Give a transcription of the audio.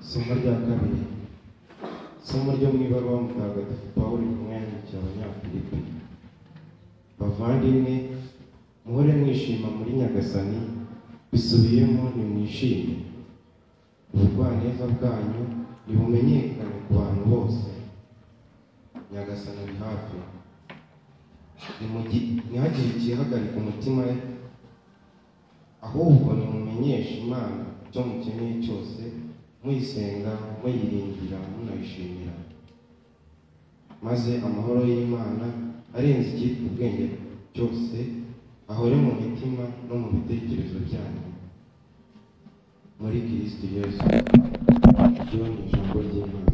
Isomo rya kabiri, isomo ryo mu ibaruwa Mutagatifu Pawulo intumwa yandikiye Abanyafilipi. Bavandimwe, muhore mwishima muri Nyagasani, bisubiyemo nimwishime. Ubugwaneza bwanyu nibumenyekane ku bantu bose. Nyagasani ari hafi. Ntihagire igihagarika umutima, ahubwo nimumenyeshe Imana icyo mukeneye cyose, muyisenga, muyiringira, munayishimira. Maze amahoro y'Imana arenze icyitwa ubwenge cyose ahore mu mitima no mu bitekerezo byanyu muri Kristo Yesu. Iryo ni ijambo ry'Imana.